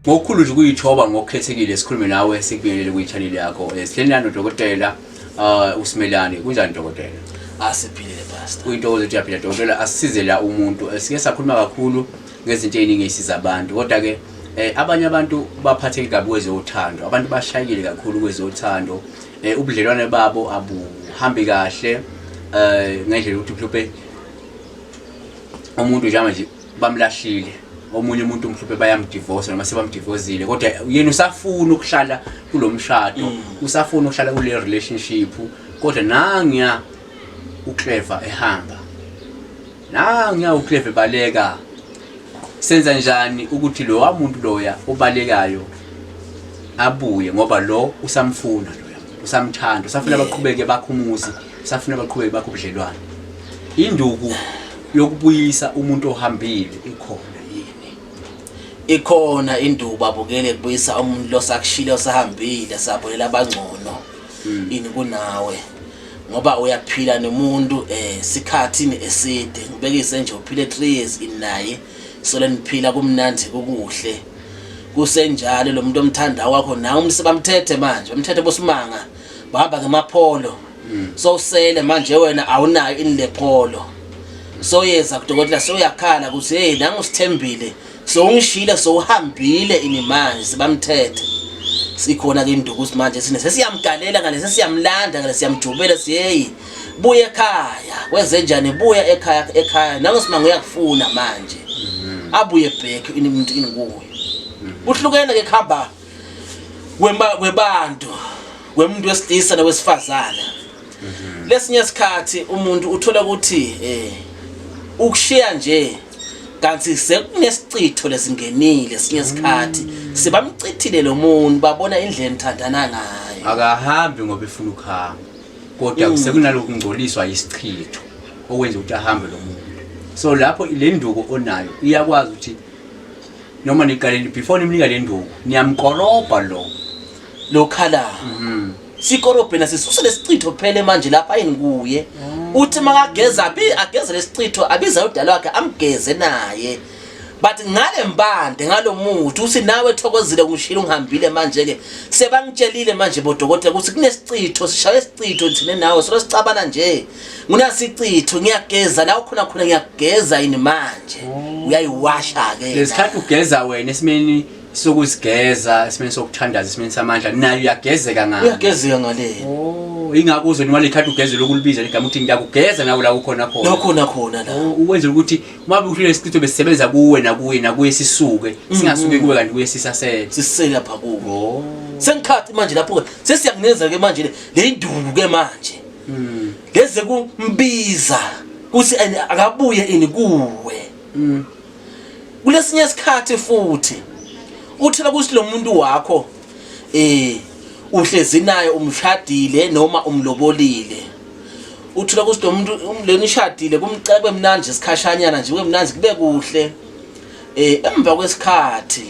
Ngokukhulu nje ukuyithoba ngokukhethekile sikhulume nawe sikubingelele kwi-channel yakho. Sihleli nani nodokotela uSimelane. Kunjani dokotela? Asiphilile pastor. Kuyintokozo ukuthi uyaphila dokotela, asisize la umuntu. Sike sakhuluma kakhulu ngezinto ey'ningi ey'siza abantu kodwa-ke abanye abantu baphatheke kabi kwezothando. Abantu bashayekile kakhulu kwezothando. Ubudlelwane babo abuhambi kahle ngendlela yokuthi mhlawumbe umuntu njengamanje bamlahlile, omunye umuntu mhlawumbe bayamdivorce noma sebamdivozile, kodwa yena usafuna ukuhlala kulo mshado, usafuna ukuhlala kule relationship, kodwa nangiya uClever ehamba, nangiya uClever ebaleka. Senza njani ukuthi lo muntu loya obalekayo abuye, ngoba lo usamfuna loya, usamthanda, usafuna baqhubeke bakhe umuzi, usafuna baqhubeke bakhe ubudlelwane. Induku yokubuyisa umuntu ohambile ikhona yini? Ikhona induku babukele kubuyisa umuntu losakushile osahambile sabolela abangcono ini kunawe, ngoba uyaphila nomuntu sikhathini eside. Ngibekise nje uphile 3 years in naye, sole niphila kumnandi kukuhle, kusenjalo lo muntu omthanda wakho nawe umsebamthethe manje, bamthethe bosimanga bahamba ngemapholo, so usele manje wena awunayo inilepholo, so yeza kudokotela soyakhala ukuthi hey nangu sithembile so ungishile so uhambile ini manje sibamthethe. Sikhona ke induku manje sine sesiyamgalela ngale, sesiyamlanda ngale, siyamjubela siyeyi buye ekhaya, kwenze njani buya ekhaya, ekhaya nangu simanga uyakufuna manje, abuye back ini umuntu ini kuye. Kuhlukene ke kuhamba kwebantu, kwemuntu wesilisa nowesifazane. Lesinye isikhathi umuntu uthola ukuthi ukushiya nje kanti sekunesicitho lesingenile. Sinye isikhathi sibamcithile lo muntu, babona indlela enithandana ngayo. Akahambi ngoba efuna ukuhamba, kodwa sekunalokhu kungcoliswa isichitho okwenza ukuthi ahambe lo muntu. So lapho le nduku onayo iyakwazi ukuthi noma niqale before nimnika le nduku niyamkorobha lo lokhala sikorobhe nasisuse lesicitho phele manje lapha yini kuye. Uthi makageza ageze lesicitho, abiza udala wakhe amgeze naye, but ngale mbande ngalomuthi uthi nawe thokozile ngishilo ngihambile manje ke sebangitshelile manje bodokotela ukuthi kunesicitho, sishaye isicitho thina nawe solo sicabana nje ngunasicitho, ngiyageza la ukhona khona, ngiyageza yini manje. Uyayiwasha ke lesikhathi ugeza wena esimeni sokuzigeza, esimeni sokuthandaza, esimeni samandla, nayo uyagezeka ngayo. Uyagezeka ngale. Oh, ingakho uzwe noma lekhathi ugeze lokulibiza ligama ukuthi ngiyakugeza nawe la ukhona khona. La ukhona khona la. Oh, ukwenzela ukuthi uma uhlule isichitho besisebenza kuwe nakuye nakuye sisuke, singasuki kuwe kanti kuye sisasele. Sisele lapha kuwe. Oh. Sengikhathi manje lapho ke sesiyakuneza ke manje le induku ke manje. Leze kumbiza kuthi akabuye ini kuwe. Kulesinye isikhathi futhi uthola ukuthi lo muntu wakho uhlezi naye umshadile noma umlobolile, uthola ukuthi lo muntu leni ishadile kumcela kube mnandi isikhashanyana nje, kube mnandi kube kuhle, emva kwesikhathi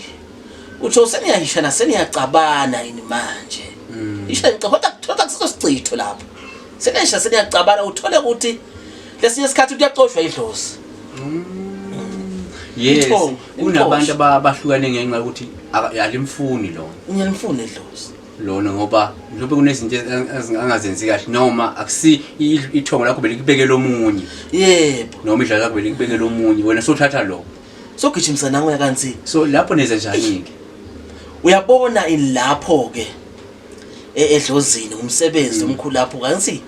utho seniyahishana seniyacabana yini manje. Isha kodwa kuthola kusisichitho lapho seniyahishana seniyacabana, uthole ukuthi lesinye isikhathi kuyacoshwa idlozi. Yes, Ithongo, kunabantu imixosho. abahlukane ngenxa yokuthi alimfuni lona. Ngiyalifuna idlozi. Lona ngoba mhlawumbe kunezinto angazenzi kahle, noma akusi ithongo lakho belikubekela omunye. Yebo. Noma idlozi lakho belikubekela omunye, wena sothatha lo. Sogijimisa nangu kanti. So lapho nenza njani ke? Uyabona ilapho ke edlozini umsebenzi omkhulu lapho kanti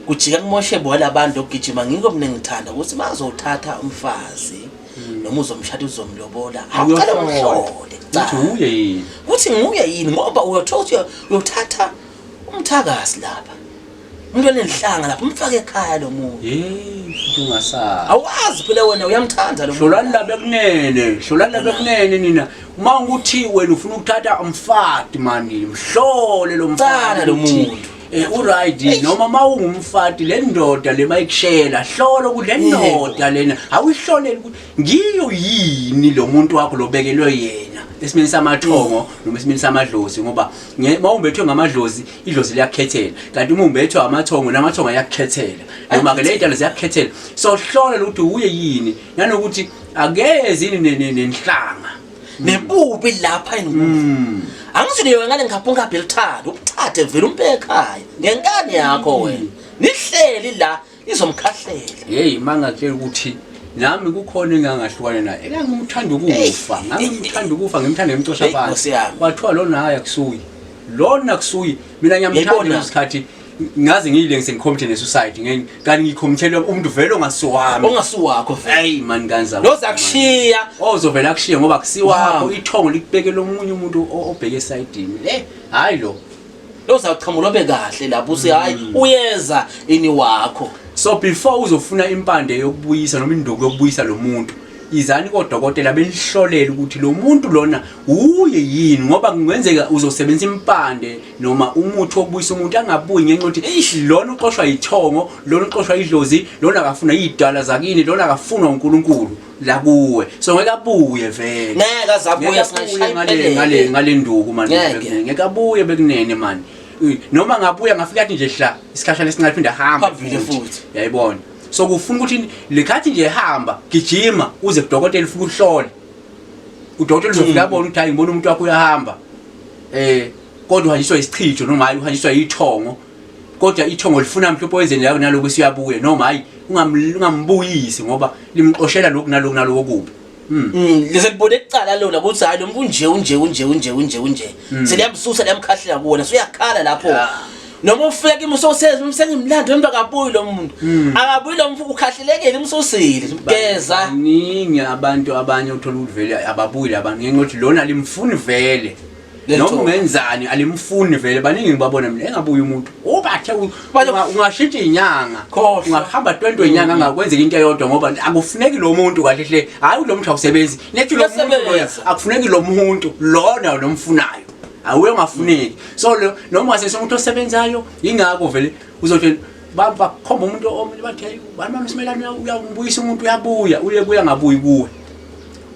kujika kumoshe bona abantu ogijima. Ngiko mina ngithanda ukuthi bazothatha umfazi noma uzomshada uzomlobola, awuqale umhlole Uthi kuqala. uye yini? Kuthi nguye yini, ngoba uyothola ukuthi uyothatha umthakazi lapha, umuntu onenhlanga lapha, umfake ekhaya lo muntu. Hey, futhi ungasabi. Awazi phela wena uyamthanda lo muntu. Hlolani lapha ekunene, hlolani lapha ekunene nina. Uma ukuthi wena ufuna ukuthatha umfati mani, mhlole lo mfati Cala lo ukuthi muntu. Uright noma mawungumfati le ndoda le mayikushela hlola ukuthi le ndoda lena awuyihloleli ukuthi ngiyo yini lo muntu wakho lobekelwe yena esimeni samathongo noma esimeni samadlozi, ngoba mawumbethwe ngamadlozi idlozi liyakukhethela, kanti uma umbethwe amathongo namathongo ayakukhethela, noma ke le dalo ziyakukhethela. So hlola ukuthi uye yini, nanokuthi akezi yini nenhlanga nebubi lapha engubo. Angithi leyo ngane ngikhaphunka belithanda ubuthathe vele umbeke ekhaya ngenkani yakho wena, nihleli la izomkhahlela. Hey, mangakutshela ukuthi nami kukhona engangahlukana naye, engangimthanda ukufa, ngangimthanda ukufa, ngimthanda ngimcosha Hey, Nkosi phansi. yami. Kwathiwa lona hayi akusuyi, lona akusuyi, mina ngiyamthanda. Yayibona. Lesikhathi ngaze ngiyilengise ngicommit ne-suicide, kanti ngicommithele umuntu vele ongasiwami. Ongasuwakho vele. Hey man, kanza Loza kushiya. Ozovela akushiye ngoba kusiwakho. Wow. Ithongo likubekela omunye umuntu obheke esayidini le, hayi lo. Loza uchamula obe kahle lapho uthi hayi uyeza ini wakho. So before uzofuna impande yokubuyisa noma induku yokubuyisa lo muntu, izani kodokotela benihlolele ukuthi lo muntu lona uye yini, ngoba kungenzeka uzosebenzisa impande noma umuthi wokubuyisa umuntu angabuyi ngenxa yokuthi eish, lona uxoshwa yithongo, lona uxoshwa idlozi, lona akafuna iy'dala zakini, lona akafunwa uNkulunkulu la kuwe, so ngeke abuye vele. Ngeke azabuye. Ngeke abuye. Singashaya ngale ngale nduku mani. Ngeke. Ngeke abuye bekunene mani. Noma ngabuya ngafika athi nje hla isikhashana esincane phinde ahambe. Phambili futhi. Yayibona, so kufuna ukuthi lekhathi nje hamba gijima uze kudokotela ufike uhlole, udokotela uzofika abone ukuthi hayi, ngibona umuntu wakho uyahamba, kodwa uhanjiswa isichitho, noma hayi uhanjiswa yithongo, kodwa ithongo lifuna mhlawumbe wenzeni la naloku siyabuya, noma hayi ungambuyisi ngoba limxoshela lokhu naloku naloku okubi. Leselibone kucala lona ukuthi hayi lo muntu unje unje unje unje unje unje, seliyamsusa liyamkhahlela kuwona, usuyakhala lapho. Noma ufika kimi usoseza umsengimlando umuntu akabuyi, lo muntu akabuyi, lo muntu ukhahlelekile, umsusile, geza. Baningi abantu, abanye uthola ukuthi vele ababuyi abantu ngenxa yokuthi lona alimfuni vele. Leli Noma thongo. ungenzani alimfuni vele. Baningi ngibabona mina engabuyi umuntu ubathe ungashintsha inyanga. Khohlwa. Ungahamba 20 wenyanga angakwenzeka into eyodwa, ngoba akufuneki lo muntu kahle hle. Hayi, lo muntu awusebenzi nethi lo muntu loya. Uyasebenza. Akufuneki lo muntu lona lomfunayo, awuye ungafuneki. So lo noma wasese umuntu osebenzayo, ingakho vele uzothi bakhomba umuntu omunye bathi hey bani mama simelane uyambuyisa umuntu uyabuya, uye kuya ngabuyi kuwe,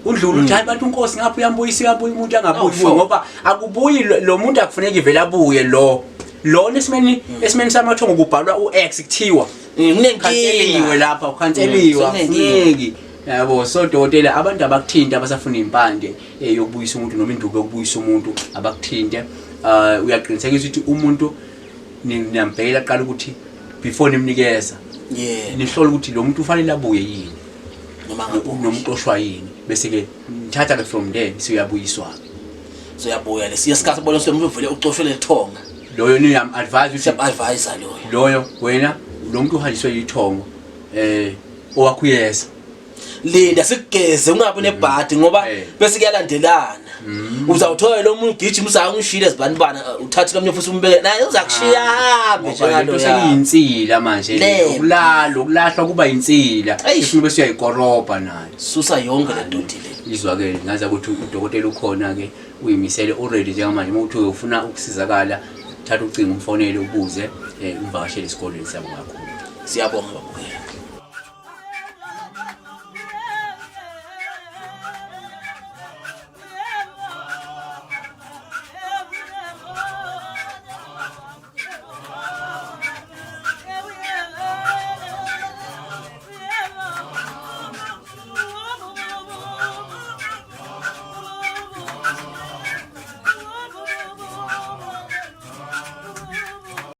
undlula uthi hayi bathi unkosi ngapha uyambuyisa uyabuya umuntu angabuyi Oh, kuwe sure. ngoba akubuyi lo muntu, akufuneki vele abuye lo lona esimeni samathongo kubhalwa u-X kuthiwa Kunenkinga. khanseliwe lapha, ukhanseliwe. Kunenkinga. Akufuneki, yabo. So dokotela, abantu abakuthinta abasafuna impande yokubuyisa umuntu noma induku yokubuyisa umuntu abakuthinte. Uyaqinisekisa ukuthi umuntu niyambhekela kuqala ukuthi before nimnikeza nihlola ukuthi lo muntu ufanele abuye yini noma ngabuyi. Noma uxoshwa yini, bese-ke nithatha-ke from there siyabuyiswa-ke. Soyabuya lesiya sikhathi bona somuntu vele ucoshwe lethonga. Loyo niyam-advise ukuthi Siyam-advise loyo. Loyo wena lo muntu uhanjiswe yithongo, owakho uyeza. Linda sikugeze ungabi nebhadi ngoba bese kuyalandelana, uzawuthola lo muntu ugijima uzangishile zibanibana, uthathe lo munye futhi umbeke naye uzakushiya ahambe. Ngoba lento njengalo ya sekuyinsila manje. Le. Ukulala ukulahlwa kuba yinsila. Eish. Ifuna bese uyayikorobha nayo. Susa yonke le doti le. Izwakele ngaza ukuthi udokotela ukhona ke, uyimisele already njengamanje. Uma uthi ufuna ukusizakala, thatha ucingo umfonele ubuze, umvakashele esikolweni. Siyabonga kakhulu. Siyabonga babukela.